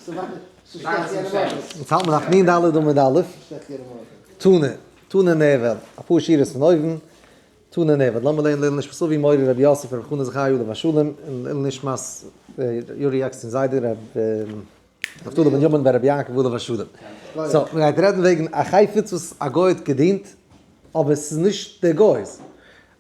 אונז האלט מיר דף נ ד עמוד א', תנא, תנא נעבד, אפאר שורות פון אויבן, תנא נעבד, לאמיר לערנען לעילוי נשמת אבי מורי רבי יוסף רבי חנא זכרי' עליו השלום, און לעילוי נשמת יורי עקשטיין זיידע רבי נפתלי בנימין בן רבי יעקב עליו השלום. so, מען גייט רעדן וועגן א חפץ וואס א גוי האט געדינט, אבער ס'איז נישט דער גוי'ס.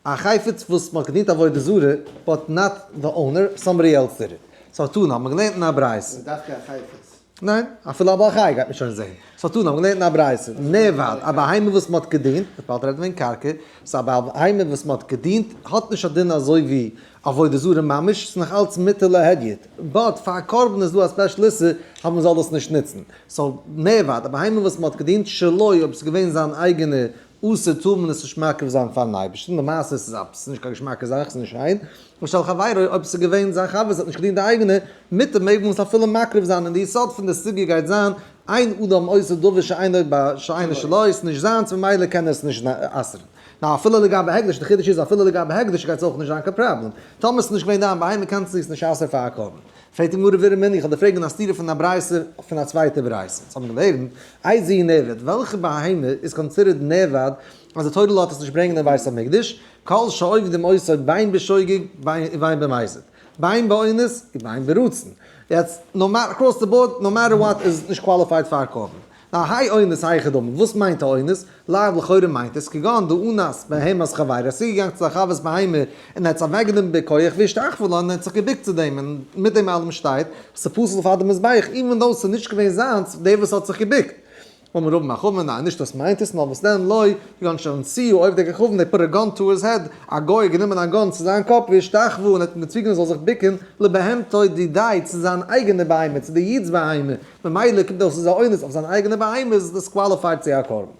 א חפץ וואס מ'האט געדינט עבודה זרה, but not the owner, somebody else did it. so תנא האט מען געלערנט אין א ברייתא. און דווקא א חפץ? ניין, אפילו א בעל חי גייט מען שוין זעהן. so תנא האט מען געלערנט אין א ברייתא, נאבד, א בהמה וואס מ'האט געדינט, מ'וועט באלד רעדן וועגן קרקע, so א בהמה וואס מ'האט געדינט האט נישט א דין אזוי ווי עבודה זרה ממש, ס'איז נאך אלץ מותר להדיוט, but פאר א קרבן איז דא א special איסור אז מ'זאל עס נישט נוצן. so נאבד, א בהמה וואס מ'האט געדינט שלו אויב ס'איז געווען זיין אייגענע אסור טאר מען עס נישט מקריב זיין פארן אייבערשטן, למעשה עס איז א עס איז נישט קיין געשמאקע זאך, עס איז נישט שיין, ושל חברו אויב עס איז געווען זיין חבר עס האט נישט געדינט די אייגענע, מותר מעג מען עס אפילו מקריב זיין און די יסוד פון די סוגיא גייט זיין, אין אדם עושה דבר שאינו שאינו שלו, עס איז נישט זיינס ממילא קען ער עס נישט אסר'ן. נאר אפילו לגבי הקדש, די חידוש איז אפילו לגבי הקדש גייט עס אויך נישט זיין קיין פראבלעם, טאמער עס איז נישט געווען דיין בהמה קענסטו עס נישט אסר'ן פאר א קרבן. פרעגט די גמרא ורמינהו, איך וועל דיר פרעגן א סתירה פון א ברייתא פון א צווייטע ברייתא. אונז האבן געלערנט, איזהו נאבד, וועלכע בהמה איז considered נאבד אז די תורה לאזט עס נישט ברענגען אין בית המקדש, כל שעובדים אותו בין בשוגג ובין במזיד, בין באונס ובין ברצון. יעצט, no matter, across the board, no matter what איז נישט qualified פאר א קרבן. נאר האי אונס היכי דמי, וואס מיינט א אונס? לאו לכאורה מיינט עס כגון דאנס בהמת חברו, ער איז צוגעגאנגען צו זיין חבר'ס בהמה און ער האט עס אוועקגענומען בכח והשתחוה לה און ער האט זיך געבוקט צו דעם און מיט דעם אלעם שטייט ס'פסול פאר די מזבח even though ס'איז נישט געווען זיינס דער וואס האט זיך געבוקט. אמר רבא בר חמא ניין נישט דאס מיינט עס נאר וואס דען לא כגון שאנסוהו עובדי כוכבים they put a gun to his head א גוי האט גענומען א gun צו זיין קאפ והשתחוה און האט אים געצוויגן ער זאל זיך בוקן לבהמתו דידיה צו זיין אייגענע בהמה צו די איד'ס בהמה ממילא קומט אויס איז א אונס אויף זיין אייגענע בהמה איז עס qualified צו א קרבן.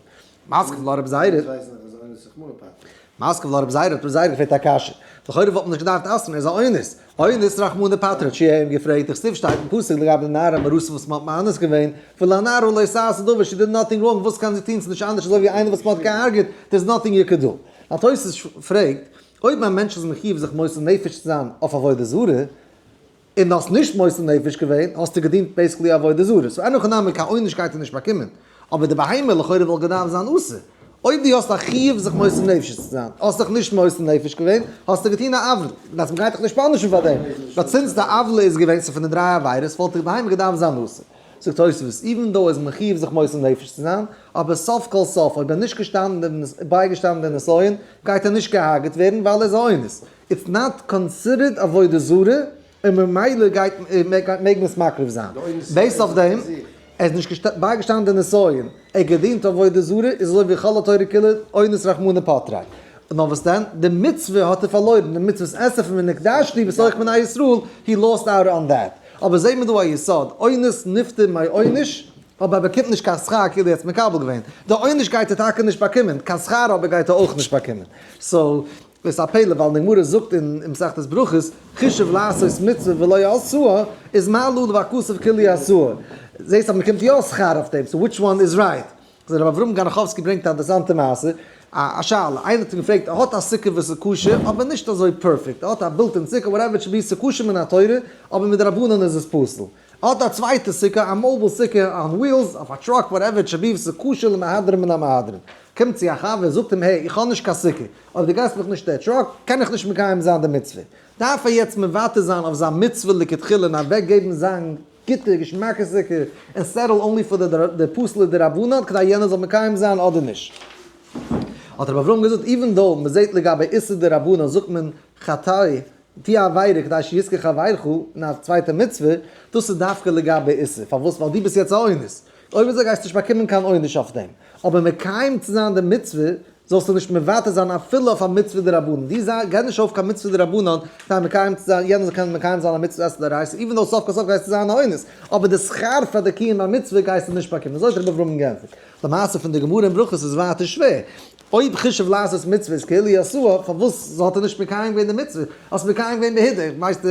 מתקיף לה רב זירא. מתקיף לה רב זירא האט רב זירא געפרעגט א קשיא. לכאורה וואלט מען נישט געדארפט אסר'ן ער איז א אונס. אונס רחמנא פטריה האט יהושע אים געפרעגט דכתיב שטייט אין פסוק לגבי די נערה המאורסה וואס מ'האט מאנס געווען ולנערה לא תעשה דבר she did nothing wrong וואס קען זי טון ס'איז נישט אנדערש אזוי ווי איינער וואס מ'האט געהארגעט there is nothing you could do. נאר תוס' פרעגט אויב א מענטש איז מחיוב זיך מוסר נפש צו זיין אויף עבודה זרה און האסט נישט מוסר נפש געווען, האסטו געדינט basically עבודה זרה, so אין הכי נמי קיין עונש גייט ער נישט באקומען, אבער די בהמה לכאורה וואלט געדארפט זיין אסור, אויב דו האסט א חיוב זיך מוסר נפש צו זיין, האסט זיך נישט מוסר נפש געווען, האסטו געטון א עוולה, דאס מ'גייט דיך נישט punish ן פאר דעם, but since די עוולה איז געווען ס'איז פון די דריי עבירות וואלט די בהמה געדארפט זיין אסור. זאגט תוספות, even though ער איז מחיוב זיך מוסר נפש צו זיין, אבער סוף כל סוף אויב ער איז נישט געשטאנען בייגעשטאנען די נסיון, גייט ער נישט געהארגעט ווערן ווייל ער איז א אונס, it's not considered עבודה זרה, און ממילא גייט מעג מען עס מקריב זיין. based אויף דעם, ער איז נישט בייגעשטאנען די נסיון, ער האט געדינט עבודה זרה, איז אזוי ווי כל התורה כולה אונס רחמנא פטריה. נאר וואס דען, די מצוה האט ער פארלוירן, די מצוות עשה פון ונקדשתי בתוך בני ישראל, he lost out on that. אבער זעהט מען דא א יסוד, אונס נפטר מעונש, אבער ער באקומט נישט קיין שכר כאילו ער האט עס מקבל געווען. די עונש גייט ער טאקע נישט באקומען, קיין שכר אבער גייט ער אויך נישט באקומען. so, דאס איז א פלא ווייל די גמרא זאגט אין מסכת ברכות, חישב לעשות מצוה ולא עשאה, איז מעלה עליו הכתוב כאילו עשאה. זעהסט אז מ'קומט יא שכר אויף דעם, so which one is right? so רבי אברהם גאראכאווסקי ברענגט א אינטערעסאנטע מעשה, א שאלה, איינער האט אים געפרעגט, ער האט א סוכה וואס איז כשר, אבער נישט אזוי perfect, ער האט א built in סוכה, whatever it should be, ס'איז כשר מן התורה, אבער מדרבנן איז עס פסול. ער האט א צווייטע סוכה, א mobile סוכה on wheels, אויף א truck, whatever it should be, וואס איז כשר למהדרין מן המהדרין. קומט צו א חבר, זאגט אים, hey, איך האב נישט קיין סוכה, אויב דו גייסט מיך נישט די truck, קען איך נישט מקיים זיין די מצוה. דארף ער יעצט מוותר זיין אויף זיין מצוה לכתחילה און אוועק געבן זיין גוטע געשמאקע סוכה און settle only פאר די פסול'ע דרבנן כדי יענער זאל מקיים זיין אדער נישט? האט רבי אברהם געזאגט, even though מען זעט לגבי איסור דרבנן זאגט מען חטא טו א עבירה כדי שיזכה חברך אין א צווייטע מצוה, דאס איז דווקא לגבי איסור, פארוואס? ווייל דו ביסט יעצט א אונס, אויב אזוי גייסטו נישט באקומען קיין עונש אויף דעם, אבער מקיים צו זיין די מצוה זאלסטו נישט מוותר זיין אפילו אויף א מצוה דרבנן, דו זיי גיי נישט אויף קיין מצוה דרבנן כדי מקיים צו זיין, יענער זאל קענען מקיים זיין א מצוה עשה דאורייתא, even though סוף כל סוף גייסטו זיין א אונס, אבער די שכר פאר די קיום המצוה גייסטו נישט באקומען, אזוי האט רבי אברהם געענטפערט. למעשה פון די גמרא אין ברכות איז ווייטער שווער, אויב חישב לעשות מצוה איז כאילו עשאה, פארוואס האט ער נישט מקיים געווען די מצוה? האסט מקיים געווען בהידור, ווייסט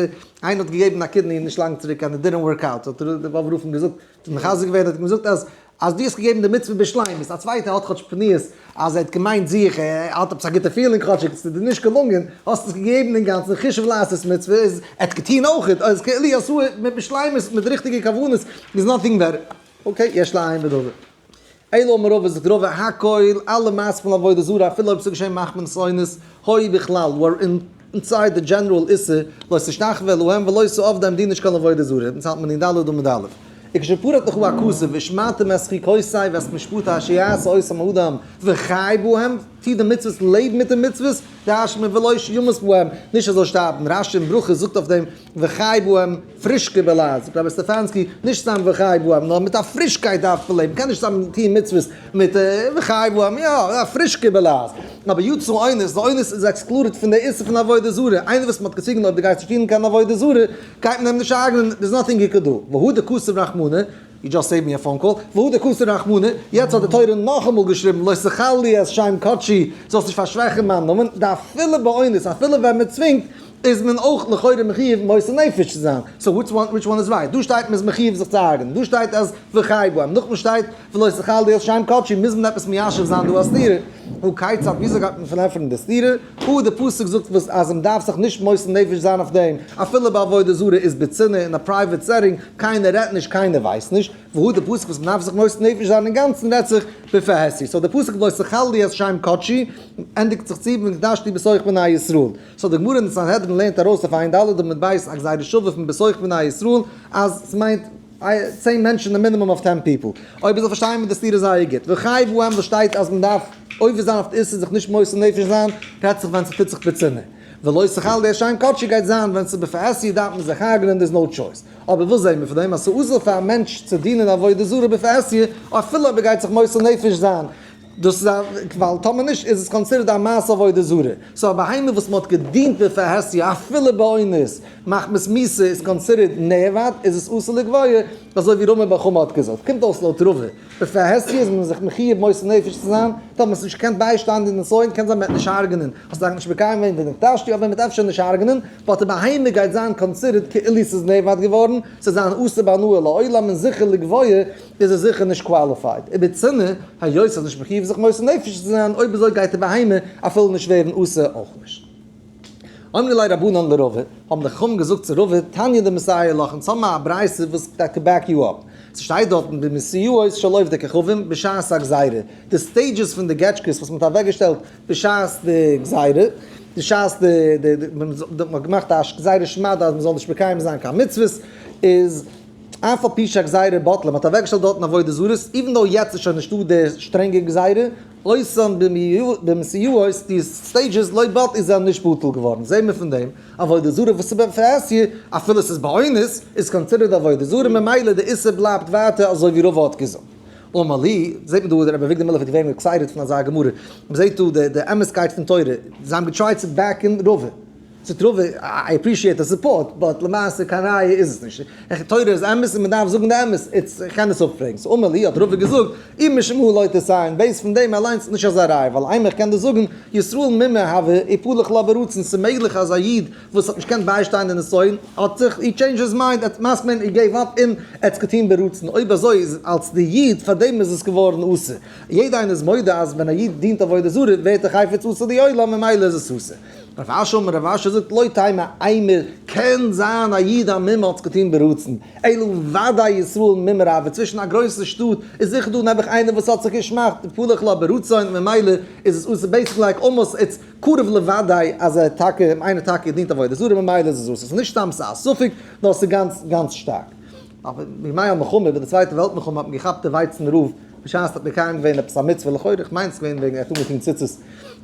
איינער האט געגעבן א kidney נישט לאנג צוריק and it didn't work out, האט ר' אברהם געזאגט, האט מחזק געווען, האט אים געזאגט אז. אז דו האסט געגעבן די מצוה בשלימות, א צווייטער האט כאטש פניות אז ער האט געמיינט זיך, ער האט עפעס א גוטע feeling כאטשיג, ס'איז דיר נישט געלונגען, האסט עס געגעבן אינגאנצן, חישב לעשות מצוה איז, ער האט געטון אויכעט, אז כאילו עשו מיט בשלימות, מיט די ריכטיגע כוונות, איז nothing better. Okay, יש לעיין בדבר. אלא אמר רבא זאגט רבא הכל, אלע מעשים פון עבודה זרה אפילו אויב ס'איז געשען מחמת אונס, היו בכלל, were inside די general איסור, לא תשתחוה להם ולא תעבדם דין נישט קיין עבודה זרה, אונז האלט מען אין ד' עמוד א'. וכשפרט לך הכתוב ושמרתם את חוקותי ואת משפטי אשר יעשה אותם האדם וחי בהם, טו די מצוות, לעב מיט די מצוות, דרש'נט מען ולא שימות בהם, נישט ער זאל שטארבן, רש"י אין ברכות זאגט אויף דעם וחי בהם פרישקע בלעז, זאגט רבי סטעפאנסקי, נישט סתם וחי בהם, נאר מיט א פרישקייט דארף מען לעבן, מ'קען נישט סתם טון מצוות מיט וחי בהם, יא, א פרישקע בלעז. אבער יצא אונס, די אונס איז excluded פון די איסור פון עבודה זרה, איינער וואס מ'האט געצווינגען אויב דו גייסט נישט טון קיין עבודה זרה, גייט מען אים נישט הרג'נען, there's nothing you could do, והא דכתב רחמנא, you just save me a phone call, והא דכתב רחמנא, יעצט האט די תורה נאכאמאל געשריבן לא תחללו את שם קדשי, זאלסט נישט פארשוועכן מיין נאמען, דאפילו באונס, אפילו ווען מען צווינגט, איז מען אויך לכאורה מחיוב מוסר נפש צו זיין, so which one is right? דא שטייט מען איז מחיוב זיך צו הרג'נען, דא שטייט אז וחי בהם, נאכדעם שטייט ולא תחללו את שם קדשי, מוז מען עפעס מיישב זיין דא א סתירה, הא כיצד וויאזוי גייט מען פארענטפערן די סתירה? הא די פסוק זאגט וואס אז מען דארף זיך נישט מוסר נפש זיין אויף דעם, אפילו ביי עבודה זרה איז בצנעה אין א private setting, קיינער רעדט נישט קיינער ווייסט נישט, והא די פסוק וואס מען דארף זיך מוסר נפש זיין אינגאנצן רעדט זיך בפרהסיא, so די פסוק ולא תחללו את שם קדשי ענדיגט זיך צו ונקדשתי בתוך בני ישראל, so די גמרא אין סנהדרין לערנט ארויס אויף ע"ד עמוד ב' א גזירה שווה פון בתוך בני ישראל אז ס'מיינט 10 מענטשן די minimum of 10 people. אויב איך זאל פארשטיין מיט די סתירה זייער גוט. וחי בהם וואס שטייט אז מען דארף עובר זיין אויף די איסור זיך נישט מוסר נפש זיין, רעדט זיך ווען ס'טוט זיך בצנעה. ולא תחללו את שם קדשי גייט זיין ווען ס'איז בפרהסיא דארף מען זיך הרג'נען there's no choice. אבער וואס זעהן מיר פון דעם אז ס'אסור פאר א מענטש צו דינען עבודה זרה בפרהסיא אפילו אויב ער גייט זיך מוסר נפש זיין. דאס איז א ווייל טאמער נישט איז עס considered א מעשה עבודה זרה. so א בהמה וואס מ'האט געדינט בפרהסיא אפילו באונס מחמת מיתה איז considered נאבד איז עס אסור לגבוה אזוי ווי רמי בר חמא האט געזאגט. קומט אויס לויט רבא בפרהסיא איז מען זיך מחיוב מוסר נפש צו זיין, טאמער האסט נישט געקענט ביישטיין די נסיון קען זיין מ'וועט נישט הרג'נען, האסט דאך נישט מקיים געווען ונקדשתי אבער מ'וועט אפשר נישט הרג'נען, but די בהמה גייט זיין considered כאילו ס'איז נאבד געווארן, ס'וועט זיין אסור בהנאה לעולם און זיכער לגבוה איז ער זיכער נישט qualified. ובצנעה, היות ער איז נישט מחיוב זיך מוסר נפש צו זיין, אויב אזוי גייט די בהמה אפילו נישט ווערן אסור אויך נישט. אמרו ליה רבנן לרבא, האבן די חכמים געזאגט צו רבא, תניא דמסייע לך, אונז האבן א ברייתא וואס that could back you up. ס'שטייט דארטן במסיעות של עובדי כוכבים בשעת הגזירה, די stages פון די געטשקעס וואס מ'האט אוועקגעשטעלט בשעת די גזירה, בשעת די די מ'האט געמאכט א גזירת שמד אז מ'זאל נישט מקיים זיין קיין מצוות, איז אף על פי שהגזירה בטלה, מ'האט אוועקגעשטעלט דארטן עבודה זרות, even though יעצט איז שוין נישטא די שטרענגע גזירה, אותן במסיעות, די stages לא בטלו איז זענען נישט בטל געווארן, זעהן מיר פון דעם, עבודה זרה וואס איז בפרהסיא, אפילו ס'איז באונס, איז considered עבודה זרה, ממילא די איסור בלייבט ווייטער אזוי ווי רבא האט געזאגט. אמר לי, זעהט מען דא רבי אביגדור מילער ווערט געווען excited פון אזא גמרא, מ'זעהט דא די אמת'קייט פון תורה, זיי האבן גע try ט צו back ן רבא. זאגט רבא, I appreciate the support, but למעשה קיין ראיה איז עס נישט. תורה איז אמת און מען דארף זאגן די אמת, it's איך קען עס אפפרעגן. so אמר לי האט רבא געזאגט, אי משום הא לא תסייעון, based פון דעם אליינס איז נישט אזא ראיה, ווייל איינמאל איך קען דאס זאגן, ישראל מומר הוה ופלח לה ברצון, ס'איז מעגליך אז א איד וואס האט נישט געקענט ביישטיין די נסיון, האט זיך, he changed his mind, ער האט מסכים געווען, he gave up און ער האט עס געטון ברצון, אויב אזוי איז אלס די איד, פאר דעם איז עס געווארן אסור. יעדע איינער איז מודה אז ווען א איד דינט עבודה זרה ווערט דער חפץ אסור לעולם ממילא איז עס אסור. רב אשי אמר רב אשי זאגט לא תימא אימר קען זיין א איד א מומר האט עס געטון ברצון אלא ודאי ישראל מומר הוה צווישן א גרויסע שטאט איז זיכער דא נעבעך איינער וואס האט זיך געשמד'ט ופלח לה ברצון ממילא איז עס אסור basically like almost it's קרוב לוודאי אז ער טאקע איינער טאקע געדינט עבודה זרה ממילא איז עס אסור ס'איז נישט סתם ס'איז א ספק נאר ס'איז גאנץ גאנץ שטארק. אבער בימי המלחמה ביי די צווייטע וועלט מלחמה האט מען געכאפט די ווייצן רב בשעת האט מקיים געווען עפעס א מצוה לכאורה איך מיין ס'איז געווען וועגן ער האט אנגעטון ציצית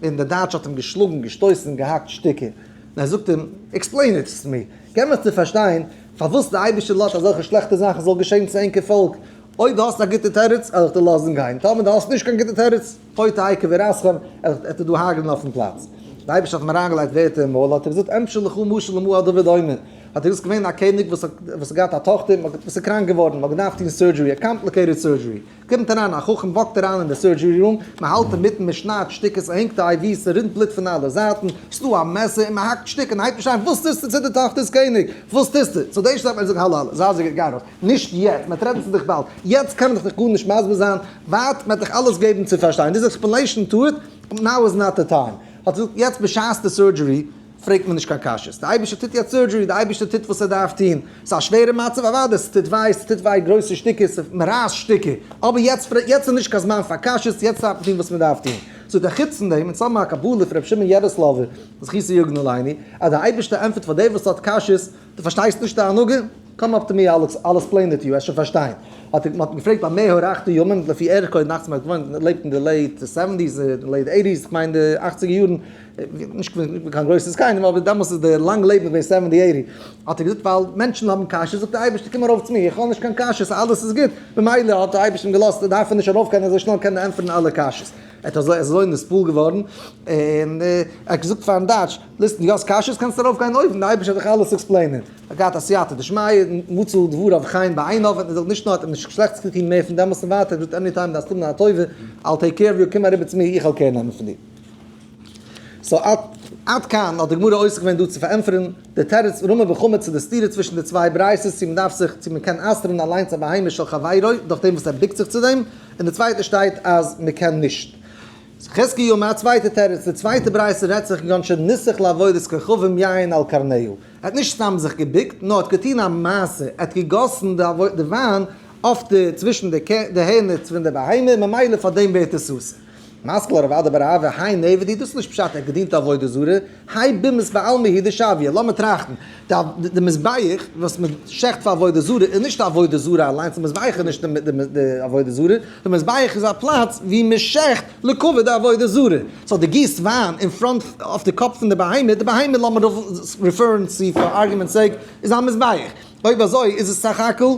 און דער דייטש האט אים געשלאגן געשטויסן געהאקט שטיקער און ער זאגט אים explain it to me געב מיך צו פארשטיין פארוואס די אייבערשטער לאזט אזעלכע שלעכטע זאכן זאל געשען צו ענקער פאלק אויב דו האסט א גוטע תירוץ וועל איך דיר לאזן גיין טאמער דו האסט נישט קיין גוטע תירוץ פה תהא קבורתכם וועט ער דא הרג'נען אויפן פלאץ. די אייבערשטער האט אים אריינגעלייגט ווערטער אין מויל האט ער געזאגט אמשול לך משל למה הדבר דומה. האט ער געזאגט געווען א קעניג וואס האט וואס האט געהאט א טאכטער וואס איז קראנק געווארן, מען האט געדארפט טון surgery, א complicated surgery. קומט אריין א חכם walk ט אריין אין די surgery room, מען האלט אינמיטן, מען שניידט שטיקער, ס'הענגט א IV, ס'רינט בלוט פון אלע זייטן, ס'דא א מעסער און מען האקט שטיקער, און הייבט נישט אן, וואס טוסטו צו די טאכטער'ס קעניג? וואס טוסטו? so דער שטייט מיר און זאגט האלא האלא, זיי אזוי גוט גיי ארויס, נישט יעצט, מען וועט רעדן צו דיך באלד, יעצט קען מען דיך נאך גארנישט מסביר זיין, ווארט, מען וועט דיך אלעס געבן צו פארשטיין, this explanation to it, now is not the time. האט געזאגט, יעצט בשעת די surgery פרעגט מען נישט קיין קשיות, די אייבערשטער טוט יעצט surgery, די אייבערשטער טוט וואס ער דארף טון, ס'איז א שווערע מצב, אוודאי, ס'טוט וויי, ס'טוט וויי גרויסע שטיקער, מ'רייסט שטיקער, אבער יעצט יעצט איז נישט קיין זמן פאר קשיות, יעצט דארף מען טון וואס מ'דארף טון. זאגט ער, חוץ פון דעם, אונז האבן א קבלה פון רבי שמעון יערוסלאווער, זכותו יגן עלינו, אז דער אייבערשטער ענטפערט פאר דער וואס האט קשיות, דו פארשטייסט נישט די הנהגה? come up to me I'll explain it to you, וועסט שוין פארשטיין. האט מען האט געפרעגט במה הארכת ימים, לפי ערכו נאכט מען האט געוואוינט לעבט אין די late seventies late eighties, כ'מיין די אכציגער יארן, נישט קיין גרויסע זקנים אבער דעמאלס איז די לאנג לעבן געווען seventy eighty, האט ער געזאגט ווייל מענטשן האבן קשיות, זאגט דער אייבערשטער קום ארויף צו מיר, איך האב נישט קיין קשיות אלעס איז גוט, ממילא האט דער אייבערשטער אים געלאזט דארף ער נישט ארויפגיין אזוי שנעל קען ער ענטפערן אלע קשיות. ער האט אזוי אזוי נתפעל געווארן, און ער האט געזאגט פארן דייטש, listen, דו האסט קשיות קענסט ארויף גיין אויבן, די אייבערשטער וועט דיך אלעס explain ען. ער האט געהאט א סייעתא דשמיא, מצא דבריו חן בעיניו, און ער זאגט נישט נאר האט ער נישט שלעכטס געטון מער פון דעמאלס און ווייטער, ער האט געזאגט any time דארפסט האבן א טובה, I'll take care of you, קום אריבער צו מיר איך וועל care נעמען פון דיר. so עד כאן האט די גמרא עוסק געווען דא צו פארענטפערן די תירוץ רמי בר חמא צו די סתירה צווישן די צוויי ברייתות צו מען דארף זיך צו מען קען אסר'ן אליינס א בהמה של חברו דורך דעם וואס ער בוקט זיך צו דעם, און די צווייטע שטייט אז מען קען נישט. חזקי' אמר א צווייטע תירוץ, די צווייטע ברייתא רעדט זיך כגון שניסך לעבודת כוכבים יין על קרניה, ער האט נישט סתם זיך געבוקט נאר האט געטון א מעשה, ער האט געגאסן די וויין אויף די צווישן די הערנער פון די בהמה ממילא פאר דעם ווערט עס אסור. מתקיף לה רב אדא בר אהבה, האי נעבד הוא, דאס איז נישט פשט ער האט געדינט עבודה זרה, האי בימת בעלמא הוא דשויא, לאמיר טראכטן, די מזבח וואס מען שעכט פאר עבודה זרה איז נישט עבודה זרה אליינס, די מזבח איז נישט די עבודה זרה, די מזבח איז א פלאץ ווי מען שעכט לכבוד די עבודה זרה, so דו גיסט וויין אין front אויף די קאפ פון די בהמה, די בהמה לאמיר refer ן צו פאר argument sake איז א מזבח, אויב אזוי איז עס סך הכל.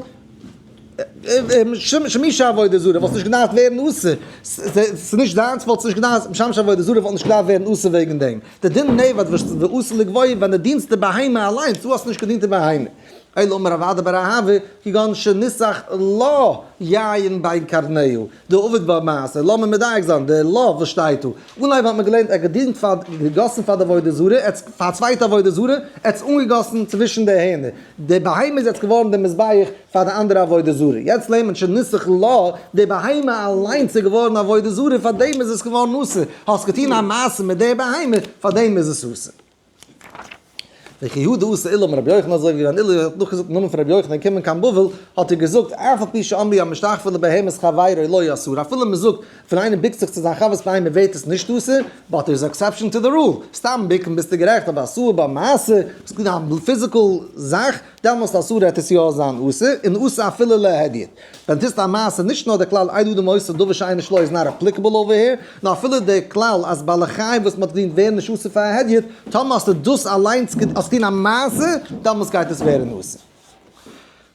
שמשי עבודה זרה וואלסט נישט געדארפט ווערן אסור, ס'איז נישט דיינס וואלסט נישט געדארפט, משמש עבודה זרה וואלט נישט געדארפט ווערן אסור וועגן דעם, די דין נעבד וואס איז אסור לגבוה ווען דו דינסט די בהמה אליינס, דו האסט נישט געדינט די בהמה. אלא אמר רב אדא בר אהבה, כגון שניסך לה יין בין קרניה, דעבד בה מעשה, לאמיר מדייק זיין, די לה וואס שטייט דא, אנהייב האט מען געלערנט ער האט געדינט פאר, געגאסן פאר די עבודה זרה, ער האט פאר א צווייטע עבודה זרה, ער האט עס אנגעגאסן צווישן די הערנער, די בהמה איז יעצט געווארן די מזבח פאר די אנדערע עבודה זרה, יעצט לערנט מען שניסך לה, די בהמה אליינס איז געווארן עבודה זרה, פאר דעם איז עס געווארן אסור, האסט געטון א מעשה מיט די בהמה, פאר דעם איז עס אסור. וכי הוא דאתא עולא אמר רבי יוחנן אזוי ווי ווען עולא האט נאכגעזאגט אין נאמען פון רבי יוחנן קומען קיין בבל האט ער געזאגט אף על פי שאמרו המשתחוה לבהמת חברו לא יאסר אפילו מען זאגט ווען איינער בוקט זיך צו זיין חבר'ס בהמה ווערט עס נישט אסור but there is exception to the rule סתם בוקן ביסטו גערעכט אבער אסור ביי מעשה ביסט געווען א physical זאך דעמאלסט אסור העט עס יא זיין אסור און אסור אפילו להדיוט ווען טוסט א מעשה נישט נאר די כלל אין אדם עושה דבר שאינו שלו איז not applicable over here נאר אפילו די כלל אז בעלי חיים וואס מ'האט געדינט ווערן נישט אסור פאר א הדיוט טאמער האסטו דאס אליינס האסט געטון א מעשה דעמאלסט גייט עס ווערן אסור.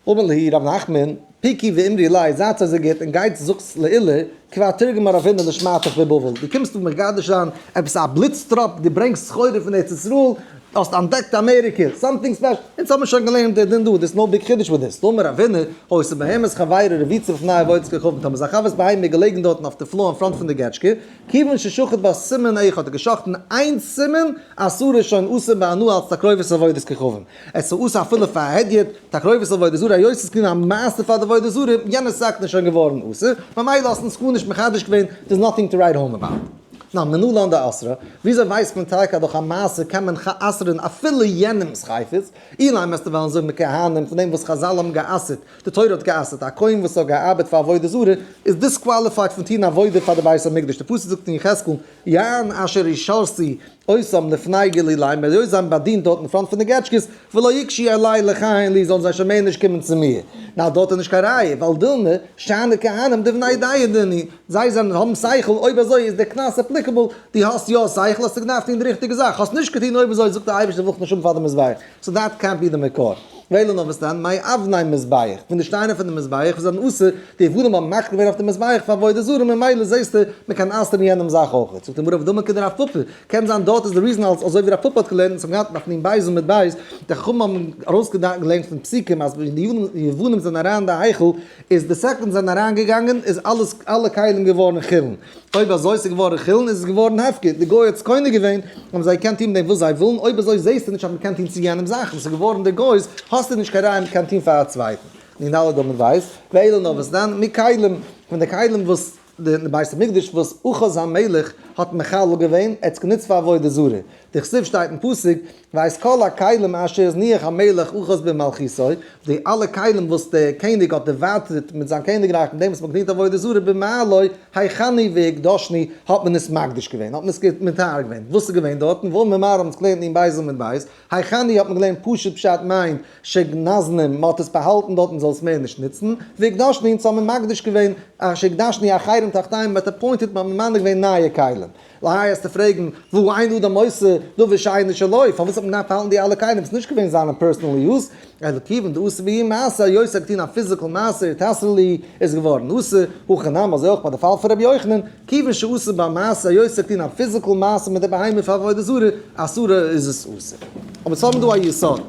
אמר להו רב נחמן, פקו ואמרו ליה, זייטס אזוי גוט און גייטס זאגטס לעולא, כבר תרגמה רב הונא לשמעתך בבבל, דו קומסט דא מגדש זיין עפעס א בליץ טראפ, דו ברענגסט סחורה פון ארץ ישראל, האסט אנטדעקט אמעריקע, something special, אונז האבן שוין געלערנט די דין דא, there's no big חידוש with this, דאמר רב הונא, היתה בהמת חבירו רבוצה בפני עבודת כוכבים, טאמער זיין חבר'ס בהמה איז געלעגן דארטן אויף די floor אין front פון די געטשקע, כיוון ששחט בה סימן אחד האט ער געשחטן איין סימן, אסורה איז שוין אסור בהנאה אלס תקרובת עבודת כוכבים. עס איז אסור אפילו פאר א הדיוט, תקרובת עבודה זרה, היות עס איז געווען א מעשה פאר די עבודה זרה, יענע סכנה איז שוין געווארן אסור, ממילא האסט אונז גארנישט מחדש געווען, there is nothing to write home about. נא, מנא לן דאסרה, וויאזוי ווייסט מען טאקע אז דורך א מעשה קען מען אסר'ן אפילו יענעמ'ס חפץ? אילימא וועסטו וועלן זאגן מכהנים פון דעם וואס חזל האבן גע'אסר'ט, די תורה האט גע'אסר'ט, א כהן וואס האט געארבעט פאר עבודה זרה איז disqualified פון טון עבודה פאר די בית המקדש, די פסוק זאגט אין יחזקאל, יען אשר ישרתו אותם לפני גלוליהם, היות זיי האבן באדינט דארט אין front פון די געטשקעס, ולא יגשו אלי לכהן לי, זאלן זיי שוין מער נישט קומען צו מיר. נאר דארט איז נישט קיין ראיה, ווייל דילמא שאני כהנים דבני דעה נינהו, זיי זענען האבן שכל, אויב אזוי איז דער קנס applicable, דו האסט יא שכל האסטו געדארפט טון די ריכטיגע זאך, האסט נישט געטון אויב אזוי זאגט דער אייבערשטער וויל איך נישט האבן פאר די מזבח, so that קענט בי די מקור. ואלא נאר וואס דען, מאבני מזבח, פון די שטיינער פון די מזבח וואס זענען אסור, די יוונים האבן מחליט געווען אויף די מזבח פאר עבודה זרה, ממילא זעסטו מען קען אסר'ן יענעם זאך אויך. זאגט די גמרא ודומה כדרב פפא, קען זיין דארט איז די reason אלס אזוי ווי רב פפא האט געלערנט, אונז האבן געהאט דף נ בית עמוד בית, די חכמים האבן ארויסגעלערנט פון פסוקים אז ווען די יוונים זענען אריין אין די היכל איז די second זענען אריין געגאנגען איז אלעס אלע כלים געווארן חולין, אויב אזוי ס'איז געווארן חולין איז עס געווארן הפקר, די גוי האט עס קונה געווען, האבן זיי געקענט טון מיט דעם וואס זיי ווילן, אויב אזוי זעסטו נישט אז מ'קען טון צו יענעם זאכן, ס'איז געווארן די גוי'ס, האסטו נישט קיין ראיה מ'קען טון פאר א צווייטן. נ ד עמוד בית, ואלא נאר וואס דען, מכלים, פון די כלים וואס די בית המקדש וואס אחז המלך האט מחלל געווען, ער האט עס גענוצט פאר עבודה זרה, דכתיב שטייט אין פסוק, ואת כל הכלים אשר הזניח המלך אחז במלכותו, די אלע כלים וואס דער קעניג האט דערווייטערט מיט זיין קעניגרייך מיט דעם וואס מען האט געדינט עבודה זרה במעלו הכנו והקדשנו האט מען עס מקדיש געווען, האט מען עס מטהר געווען, וואס איז געווען דארטן, ואמר מר האבן עס געלערנט אין בית עמוד בית, הכנו האט מען געלערנט פשוט פשט מיינט שגנזנום, מען האט עס באהאלטן דארט מען זאל עס מער נישט נוצן, והקדשנו אונז האבן מיר מקדיש געווען אשר הקדשנו אחרים תחתיהם, מען האט appointed מען האט ממנה געווען נייע כלים. איי וועסטו פרעגן, והא אין אדם עושה דבר שאינו שלו, פארוואס האט מען געדארפט האלטן די אלע כלים, ס'איז נישט געווען זיינע personal use, אלא כיוון דאתא בהו מעשה, היות ער האט געטון א physical מעשה, איתסרא להו, איז געווארן אסור, הכא נמי אזוי אויך ביי די פאל פון רבי יוחנן, כיוון שאתא בה מעשה, היות ער האט געטון א physical מעשה מיט די בהמה פאר עבודה זרה, אסורה איז עס אסור. אבער ס'האבן דא א יסוד,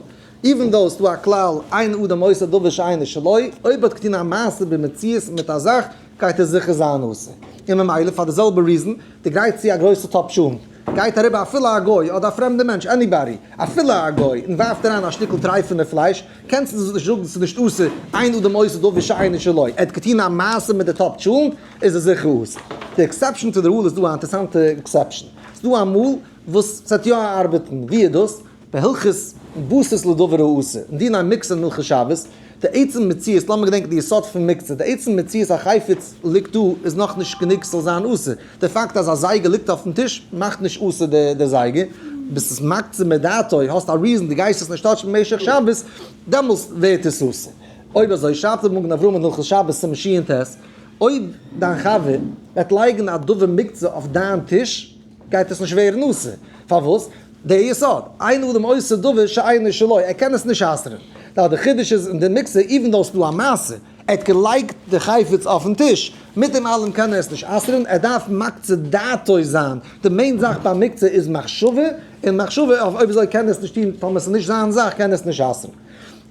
even though ס'דא א כלל אין אדם עושה דבר שאינו שלו, אויב האט געטון א מעשה במציאות מיט א זאך, גייט עס זיכער זיין אסור. און ממילא פאר די זעלבע reason, די גייט צו א גרויסע טאפ טשולנט, גייט אריבער אפילו א גוי אדער א פרעמדע מענטש, anybody, אפילו א גוי, און ווארפט אריין א שטיקל טרייפענע פלייש, קענסטו נישט זאגן ס'איז נישט אסור, אין אדם עושה דבר שאינו שלו, ער האט געטון א מעשה מיט די טאפ טשולנט, איז עס זיכער אסור. די exception to the rule איז דא א אינטערעסאנטע exception. ס'איז דא אמאל וואס ס'וועט יא ארבעטן, ווי איז דאס? בהלכות בסיס לדבר האסור, אין דיני מוקצה אין הלכות שבת, די עצם מציאות, לאמיר געדענקען די יסוד פון מוקצה, די עצם מציאות א חפץ ליגט דא איז נאכנישט גענוג ס'זאל זיין אסור, די פאקט אז א זייגער ליגט אויפן טיש מאכט נישט אסור די זייגער, ביסט עס מקצה מדעתו, האסט א reason דו גייסט עס נישט touch ן במשך שבת, דעמאלסט ווערט עס אסור. אויב אזוי שרייבט דער מגן אברהם אין הלכות שבת סימן שט, אויב דיין חבר וועט לייגן א דבר מוקצה אויף דיין טיש, גייט עס נישט ווערן אסור. פארוואס? דער יסוד, אין אדם עושה דבר שאינו שלו, ער קען עס נישט אסר'ן. נאר די חידוש איז אין די מוקצה, even though ס'דא א מעשה, ער האט געלייגט די חפץ אויפן טיש, מיט דעם אלעם קען ער עס נישט אסר'ן, ער דארף מקצה דעתו זיין. די main זאך ביי מוקצה איז מחשבה, און מחשבה, אויב אזוי קען ער עס נישט טון, טאמער ס'איז נישט זיין זאך קען ער עס נישט אסר'ן.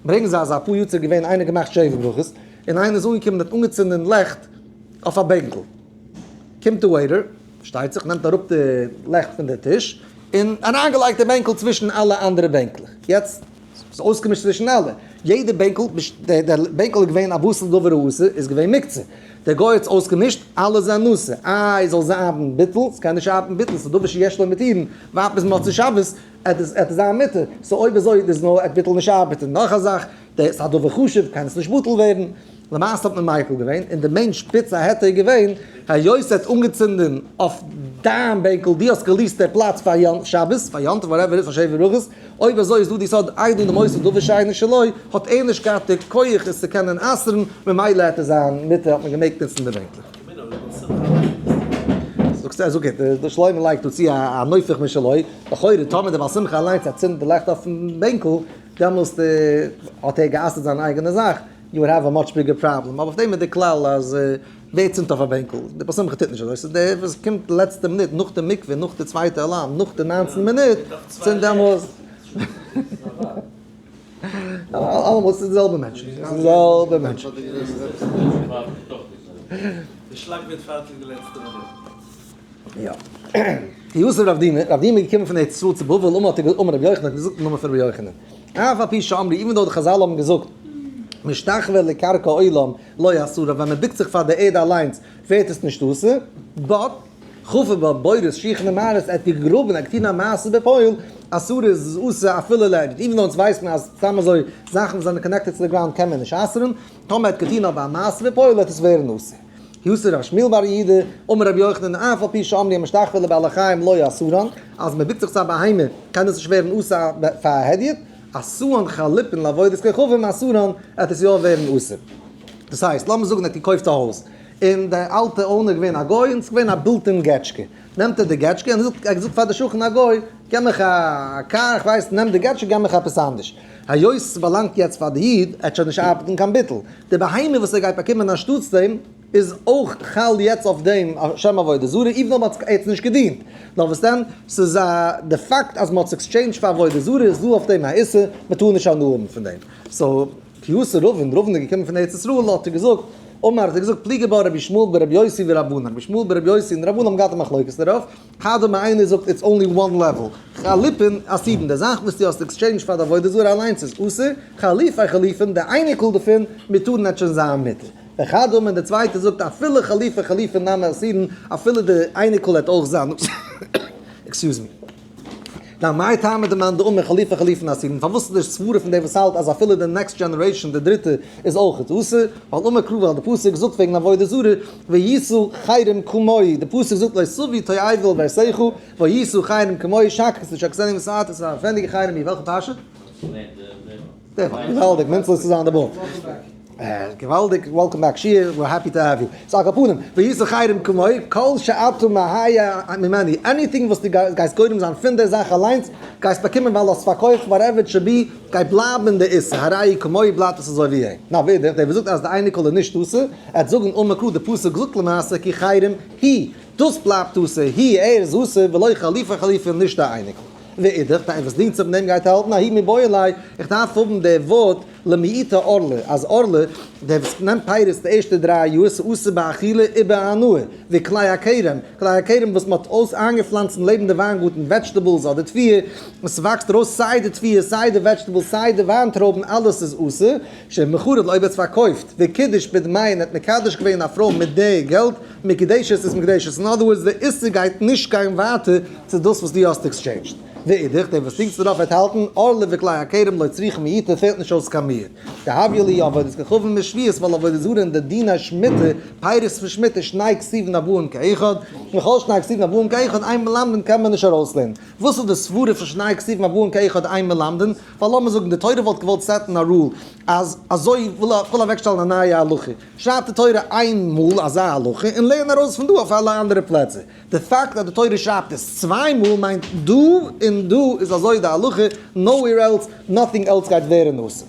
ברענגען זיי אז אפאר יאר צוריק געווען איינער געמאכט שבע ברכות, און איינער איז אנגעקומען און האט אנגעצינדען לעכט אויף א בענקל. קומט די waiter, פארשטייט זיך, נעמט אראפ די לעכט פון די טיש, און אריינגעלייגט די בענקל צווישן אלע אנדערע בענקלעך. יעצט, ס'איז אויסגעמישט צווישן אלע. יעדע בענקל, די בענקל איז געווען א בשר דבר האסור, איז געווען מוקצה. דער גוי האט עס אויסגעמישט, אלע זענען אסור. איי, זאל זיין ביטול? ס'קען נישט ארבעטן ביטול, ס'איז דבר שיש לו מתירין, ווארט ביז מוצאי שבת, עט עס זיין מותר. so אויב אזוי איז נאר עט ביטול נישט ארבעטן. נאך א זאך, ס'איז א דבר חשוב, קען עס נישט בטל ווערן. למעשה האט מען מיקל געווען, און די main שפיץ ההיתר איז געווען, היות ער האט אנגעצינדען אויף דיין בענקל, דו האסט גע lease ט די פלאץ פאר יום שבת, פאר יום טוב whatever איז, פאר שבע ברכות, אויב אזוי איז דא די סוד אין אדם עושה דבר שאינו שלו, האט ער נישט געהאט די כח עס צו קענען אסר'ן, ממילא העט עס זיין מותר, האט מען געמעגט נוצן די בענקלעך. זאגסט אז okay, דער שלמה לייגט דא צו א נופך משלו, לכאורה טאמער דער בעל שמחה אליינס צינדט די לעכט אויפן בענקל, דעמאלסט האט ער גע'אסר'ט זיין אייגענע זאך, you would have a much bigger problem, אבער אויף דעם איז די כלל אז ווער צינדט אויף א בענקל? די בעל שמחה טוט נישט אזוי, ס'איז דער וואס קומט די לעצטע מינוט נאך די מקווה, נאך די צווייטע alarm, נאך די 19 מינוט, צינדט דעמאלס. אלעמאל ס'איז די זעלבע מענטשן, ס'איז די זעלבע מענטשן. די שלאק ווערט פארטיג די לעצטע מינוט. יא. כי אתא רב דימי, רב דימי איז געקומען פון ארץ ישראל צו בבל, אמר האט ער געזאגט, אמר רבי יוחנן האט געזאגט אין נאמען פון רבי יוחנן, אף על פי שאמרו, even though די חזל האבן געזאגט, משתחווה לקרקע עולם לא אסרה, ווען מען בוקט זיך פאר די ערד אליינס ווערט עס נישט אסור, but, חפר בה בורות שיחין ומערות, ער האט געגראבן, ער האט געטון א מעשה בפועל, אסור איז אסור אפילו להדיוט, even though אונז ווייסט מען אז סתם אזוי זאכן וואס זענען connected צו די ground קען מען נישט אסר'ן, טאמער ער האט געטון אבער א מעשה בפועל וועט עס ווערן אסור. כי אתא רב שמואל בר יהודה, אמר רבי יוחנן, אף על פי שאמרו המשתחווה לבעלי חיים לא אסרן, אז מען בוקט זיך צו א בהמה קען עס נישט ווערן אסור פאר א הדיוט, עשאן חליפין לעבודת כוכבים אסרן, עט עס יא ווערן אסור. דאס הייסט, לאמיר זאגן ער האט געקויפט א הויז, און די אלטע owner איז געווען א גוי, און עס איז געווען א built-in געטשקע, נעמט ער די געטשקע און ער זאגט, ער האט געזאגט פאר די שכן א גוי, געב מיך א קאר, איך ווייס, נעם די געטשקע, געב מיך עפעס אנדערש. היות ס'באלאנגט יעצט פאר די איד, ער האט שוין נישט ארבעטן קיין ביטול. די בהמה וואס ער גייט באקומען אנשטאטס דעם, איז אויך חל יעצט אויף דעם שם עבודה זרה, even though מ'האט עס נישט געדינט. נאר וואס דען, ס'איז א די פאקט אז מ'האט עס exchanged פאר עבודה זרה איז דא אויף דעם א איסור, מ'טאר נישט הנאה האבן פון דעם. so, כי אתא רבין, רבין איז געקומען פון ארץ ישראל, האט ער געזאגט, אמר האט ער געזאגט, פליגי בה רבי ישמעאל ברבי יוסי ורבנן, רבי ישמעאל ברבי יוסי און רבנן האבן געהאט א מחלוקת דערויף, חד אמר איינער זאגט it's only one level, חליפין אסורין, די זאך וואס דו האסט exchanged פאר די עבודה זרה אליינס איז אסור, חליפי חליפין, די אייניקל דערפון, מותרין וועט שוין זיין מותר. וחד אמר און די צווייטע זאגט אפילו חליפי חליפין נמי אסורין, אפילו די אייניקל וועט אויך זיין אסור. excuse me. now מאי טעמא דמאן דאמר חליפי חליפין אסורין, פארוואס איז די סברה פון דער וואס האלט אז אפילו די next generation די דריטע איז אויך אסור, ווייל אמר קרא ווייל די פסוק זאגט וועגן עבודה זרה והיית חרם כמוהו, די פסוק זאגט לא תביא תועבה אל ביתך והיית חרם כמוהו שקץ תשקצנו ושאתה, ס'איז א פרענדיגע חרם ווי וועלכע פרשה? די וואך, געוואלדיג, מענצל איז צו זיין די באל. געוואלדיג, welcome back שיעור, we're happy to have you. so על כל פנים, והיית חרם כמוהו, כל שאתה מהיה ממנו, anything וואס דו גייסט גורם זיין פון די זאך אליינס, גייסט באקומען ווייל האסט פארקויפט whatever it should be, גייט בלייבן די איסור, הרי כמוהו בלייבט עס אזוי ווי אים. now ווידער, דער וואס זאגט אז די אייניקל איז נישט אסור, ער וועט זאגן אמר קרא, די פסוק זאגט למעשה כי חרם הוא, דאס בלייבט אסור, הוא ער איז אסור, ולא חליפי חליפין נישט די אייניקל. ואידך, דיין וואס דינט זיך מיט דעם גייט האלטן ההוא מיבעי ליה, איך דארף האבן די ווארט למעוטי ערלה, אז ערלה, דער וואס נעמט פירות די ערשטע דריי יאר, ס'איז אסור באכילה ובהנאה, וכלאי הכרם, כלאי הכרם וואס מ'האט אויס איינגעפלאנצט לעבן די וויינגארטן vegetables אדער תבואה, און ס'וואקסט ארויס סיי די תבואה סיי די vegetables סיי די וויינטרויבן אלעס איז אסור, שאם מכרה אויב ער האט פארקויפט, וקידש בדמיהן האט מקדש געווען א פרוי מיט די געלט, מקודשת איז מקודשת, אין other words די איסור גייט נישט גיין ווייטער צו דאס וואס דו האסט exchanged. ואידך, דער וואס דינגט דערויף וועט האלטן, ערלה וכלאי הכרם לא צריכה מיעוטא פעלט נישט אויס קיין מיעוט. דהויא להו עבודת כוכבים משביעית ווייל עבודה זרה און די דיני שמיטה, פירות פון שמיטה, שני כתובים הבאים כאחד, וכל שני כתובים הבאים כאחד אין מלמדין קען מען נישט ארויסלערנען. וואס איז די סברה פון שני כתובים הבאים כאחד אין מלמדין? ווייל לאמיר זאגן די תורה וואלט געוואלט set ן א rule אז אזוי וויל איך אוועקשטעלן א נייע הלכה, שרייבט די תורה איין מאל אזא הלכה און לערן ארויס פון דא אויף אלע אנדערע פלעצער. די פאקט אז די תורה שרייבט עס צוויי מאל מיינט דא און דא איז אזוי די הלכה, nowhere else, nothing else גייט ווערן אסור.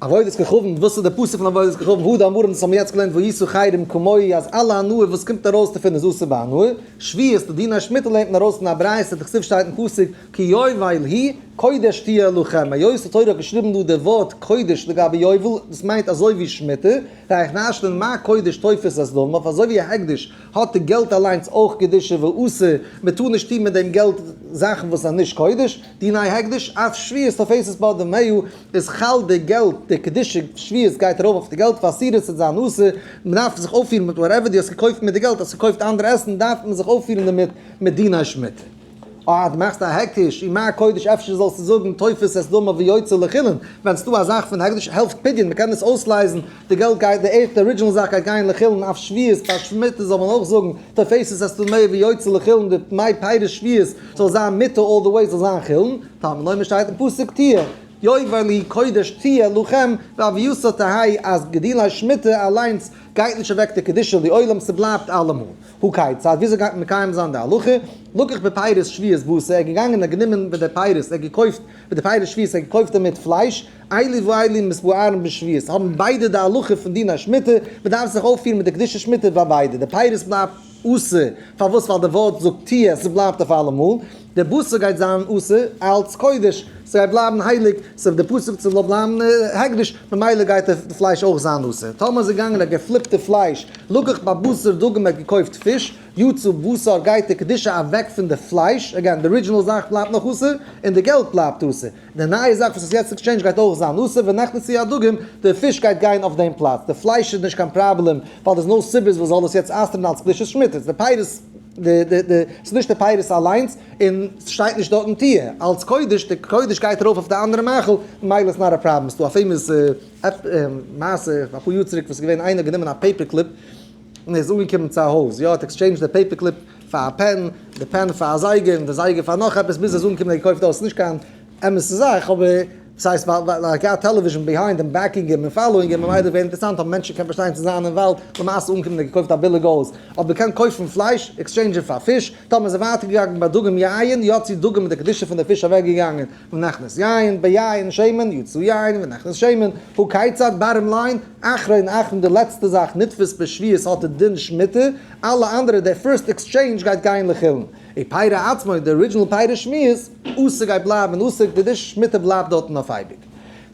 עבודת כוכבים, וואס איז די פסוק פון עבודת כוכבים? הא דאמרן, דאס האבן מיר יעצט געלערנט והיית חרם כמוהו אז אלע הנאה וואס קומט ארויס דערפון איז אסור בהנאה. שביעית, די דיני שמיטה לערנט מען ארויס פון א ברייתא, דכתיב שטייט אין פסוק כי יובל היא קודש תהיה לכם, היות די תורה האט געשריבן דא די ווארט קודש לגבי יובל, דאס מיינט אזוי ווי שמיטה, דאיך נשלן מה קודש תופס את דמיו, אזוי ווי א הקדש האט די געלט אליינס אויך קדושה ואסור, מען טאר נישט טון מיט דעם געלט זאכן וואס זענען נישט קודש, דיני הקדש, אף שביעית תופסת בה דמיה, איז חל די געלט, די קדושה שביעית גייט ארויף אויף די געלט, ואסורה ס'וועט זיין אסור, מען דארף זיך אויפפירן מיט whatever דו האסט געקויפט מיט די געלט, האסט געקויפט אנדערע עסן דארף מען זיך אויפפירן דערמיט מיט דיני שמיטה. אה, דו מאכסט א הקדש, ומה קודש אפשר זאלסטו זאגן תופס את דמיו ויוצא לחולין, ווען ס'דא א זאך פון הקדש העלפט פדיון, מ'קען עס אויסלייזן, די געלט גייט, די עכטע original זאך גייט גיין לחולין, אף שביעית, ביי שמיטה זאל מען אויך זאגן תופסת את דמיו ויוצא לחולין, די דמי פירות שביעית זאל זיין מותר all the way זאל זיין חולין, תלמוד לומר שטייט אין פסוק תהיה. יובל היא קודש תהיה לכם והוייתה תהא אז גדילי שמיטה אליינס גייט נישט אוועק די קדושה לעולם ס'בלייבט אלעמאל. הא כיצד, וויאזוי גייט מען מקיים זיין די הלכה? לקח בפירות שביעית בשר, ער איז געגאנגען און גענומען מיט די פירות, ער האט געקויפט מיט די פירות שביעית, ער האט געקויפט דערמיט פלייש, אלו ואלו מתבארין בשביעית, האבן ביידע די הלכה פון דיני שמיטה, מען דארף זיך אויפפירן מיט די קדושת שמיטה ביי ביידע, די פירות בלייבט אסור, פארוואס? ווייל די ווארט זאגט תהיה, ס'בלייבט אויף אלעמאל, די בשר גייט זיין אסור אלץ קודש, ס'גייט בלייבן הייליג, ס'איז די פסוק ס'זאל בלייבן הקדש, ממילא גייט די פלייש אויך זיין אסור. טאמער איז ער געגאנגען און האט געפליפט די פלייש, לקח בבשר דגים ער האט געקויפט פיש, יצא בשר גייט די קדושה אוועק פון די פלייש, again די original זאך בלייבט נאך אסור, און די געלט בלייבט אסור. די נייע זאך וואס איז יעצט exchanged גייט אויך זיין אסור, ונכנסו הדגים, די פיש גייט גיין אויף דעם פלאץ. די פלייש איז נישט קיין פראבלעם, ווייל there's no סיבות וואס זאל עס יעצט אסר'ן אלץ קדושת שמיטה. די פירות. די די די ס'איז נישט די פירות אליינס, און ס'שטייט נישט דארטן תהיה, אלץ קודש, די קודש גייט ארויף אויף די אנדערע מאכל, ממילא איז not a problem. ס'דא א famous מעשה אפאר יאר צוריק וואס איז געווען איינער האט גענומען א paper clip און ער איז אנגעקומען צו א הויז, יא, האט exchanged די paper clip פאר א pen, די pen פאר א זייגער, און די זייגער פאר נאך עפעס, ביז ער איז אנגעקומען און געקויפט דאס, ס'איז נישט קיין אמת'ע זאך, אבער. דאס הייסט ווייל ער האט געהאט television behind אים backing אים און following אים ממילא ווערט אינטערעסאנט האבן מענטשן קען באשטיין צו זיין אין וואלד למעשה אנקומען און געקויפט א ביליג הויז אבער מ'קען קויפן פלייש exchange ען פאר פיש טאמער איז ער ווייטער געגאנגען ביי דגים יין יצאו דגים מיט די קדושה פון די פיש אוועק געגאנגען ונכנס יין ביין שמן יצא יין ונכנס שמן הא כיצד bottom line אחרון אחרון די לעצטע זאך נתפס בשביעית האט די דין שמיטה אלע אנדערע די first exchange גייט גיין לחולין. ופרי עצמו, די original פרי שביעית, אסור גייט בלייבן אסור, די דיש שמיטה בלייבט דארטן אויף אייביג.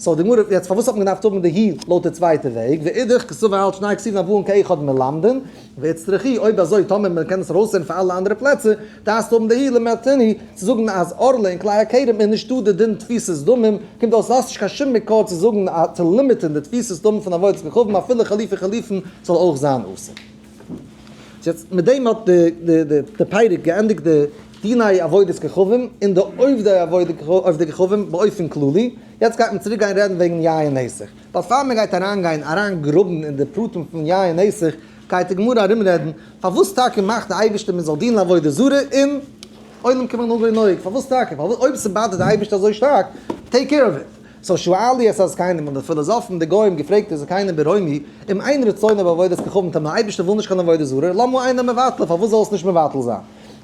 so די גמרא, יעצט פארוואס האט מען געדארפט האבן די היא לויט די צווייטע וועג, ואידך קסבר האלט שני כתובים הבאין כאחד מלמדין, ואיצטריכי, אויב אזוי טאמער מען קען עס ארויסזען פאר אלע אנדערע פלעצער, דארפסטו האבן די היא למעטני, צו זאגן אז ערלה און כלאי הכרם איז נישטא די דין תפיסת דמים, קומט אויס האסט נישט קיין שום מקור צו זאגן צו limit ען די תפיסת דמים פון עבודת כוכבים אפילו חליפי חליפין זאל אויך זיין אסור. יעצט מיט דעם האט די פרק געענדיגט די דיני עבודת כוכבים און די עובדי עובדי כוכבים באופן כללי, יעצט גייט מען צוריק גיין רעדן וועגן יין נסך, but פאר מען גייט אריינגיין אריינגראבן אין די פרטים פון יין נסך גייט די גמרא ארומרעדן פארוואס טאקע מאכט די אייבערשטער מען זאל דינען עבודה זרה און עולם כמנהגו נוהג, פארוואס טאקע? אויב ס' bother ט די אייבערשטער אזוי שטארק, take care of it. so שאלו את הזקנים האבן די פילאזאפן די גוים געפרעגט די זקנים ברומי, אם אין רצונו בעבודת כוכבים טאמער אייבערשטער וויל נישט קיין עבודה זרה, למה אינו מבטלה פארוואס זאל עס נישט מבטל זיין?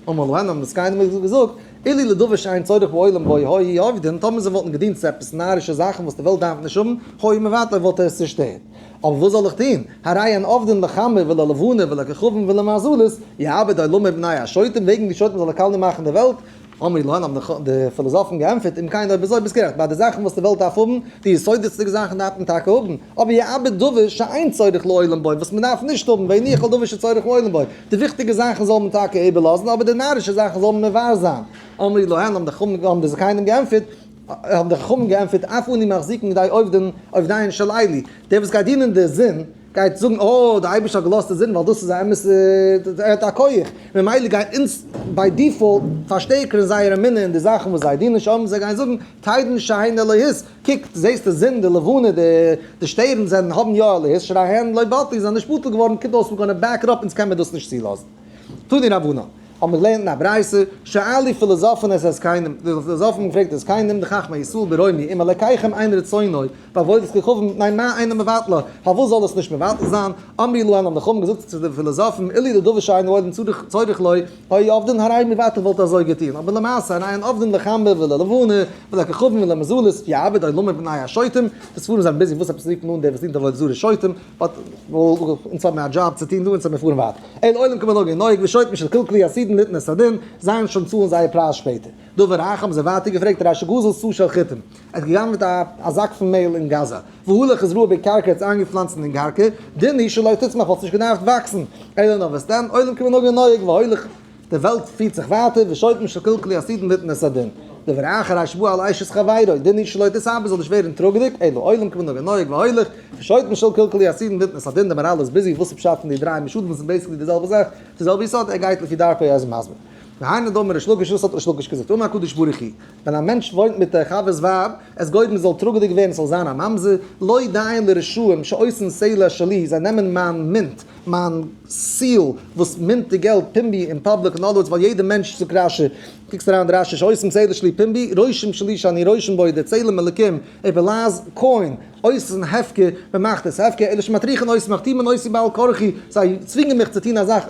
אמרו להם האבן די זקנים געזאגט, אילו לדבר שאין צורך בעולם בו היו עובדין, טאמער זיי וואלטן געדינט צו עפעס נארישע זאכן וואס די וועלט דארף נישט האבן, היה מבטלה וואלט ער עס צושטערט. אבער וואס זאל איך טון? הרי הן עובדין לחמה וללבנה ולכוכבים ולמזלות, יאבד עולמו מפני השוטים, וועגן די שוטים זאל ער קאליע מאכן די וועלט, אמרו להן האבן די פילאזאפן געענטפערט, אם כן אויב אזוי ביסט גערעכט, ביי די זאכן וואס די וועלט דארף האבן, די יסודות'דיגע זאכן דארף מען טאקע האבן, אבער יאבד דבר שאין צורך לעולם בו, וואס מען דארף נישט האבן, ויניח כל דבר שצורך לעולם בו, די וויכטיגע זאכן זאל מען טאקע איבערלאזן, אבער די נארישע זאכן זאל מען מבער זיין. אמרו להן האבן די חכמים האבן די זקנים געענטפערט, האבן די חכמים געענטפערט, אף אנו מחזיקין כדי עובדין עובדיהן של אלו, דער וואס גייט דינען די זון, גייט זאגן אה די אייבערשטער האט געלאזט די זון ווייל דאס איז א אמת'ע ער האט א כח, ממילא גייט אונז by default פארשטערקערן זייער אמונה אין די זאכן וואס זיי דינען שוין, זיי גייען זאגן תדעון שהן אלוהות, קוק זעסט די זון די לבנה די שטערן זענען האבן יא אלוהות, שהרי הן לא בטלו זענען נישט בטל געווארן, קומט אויס we're gonna back it up אונז קען מען דאס נישט צולאזן. תנו רבנן. האבן מיר געלערנט אין א ברייתא, שאלו פילאזאפן את הזקנים, די פילאזאפן האבן געפרעגט די זקנים, די חכמי ישראל ברומי, אם אלקיכם אין רצונו, בעבודת כוכבים מפני מה אינו מבטלה, פארוואס זאל עס נישט מבטל זיין? אמרו להם האבן די חכמים געזאגט צו די פילאזאפן, אילו לדבר שאין העולם צריך לו, היו עובדין הרי מבטל וואלט אזוי געטון, אבער למעשה הרי הן עובדין לחמה וללבנה ולכוכבים ולמזלות, יאבד עולמו מפני השוטים, די ספרים זענען busy וואס עפעס רופט מען אן דער וואס דינט עבודה זרה שוטים, but אונז האבן מיר א דזשאב צו טון דא, אונז האבן מיר פארן ווייטער. אל עולם כמנהגו נוהג ושוטים שקלקלו עתידין ליתן את הדין, זיי שוין צאלן זייער פרייז שפעטער. דבר אחר האבן זיי ווייטער געפרעגט הרי שגזל סאה של חיטים, ער האט געגנב'עט א זאק פון מעהל אין גאזא, והלך וזרעה בקרקע ער האט עס איינגעפלאנצט אין קרקע, דין הוא שלא תצמח וואלט עס נישט געדארפט וואקסן, אלא נאר וואס דען, עולם כמנהגו נוהג והולך, די וועלט פירט זיך ווייטער, ושוטים שקלקלו עתידין ליתן את הדין. דבר אחר הרי שבא על אשת חברו, דין הוא שלא תתעבר זאל נישט ווערן טראגעדיג, אלא עולם כמנהגו נוהג והולך, ושוטים שקלקלו עתידין ליתן את הדין, די מהר"ל איז busy, וואס איז פשט פון די דריי משלים וואס איז basically די זעלבע זאך, די זעלבע יסוד, ער גייט לפי דרכו ער איז מסביר. והיינו דאמר ריש לקיש, וואס האט ריש לקיש געזאגט? אמר הקדוש ברוך הוא, ווען א מענטש וואוינט מיט די חבר'ס ווייב, עס גורם זאל טראגעדיג ווערן, ס'זאל זיין א ממזר, לא דיין לרשעים שעושין סלע שלי, זיי נעמען מיין mint, מיין seal וואס mint די געלט פומבי אין public אין other words ווייל יעדע מענטש זאגט רש"י, קוקסט אריין די רש"י שעושים סלע שלי פומבי, רושם שלי שאני רושם בו די צלם אלקים, איבערלאז coin, עושין הפקר, מען מאכט עס הפקר, אלא שמטריחין אותי מחתימין אותי בעל כרחי, זיי צווינגען מיך צו טון א זאך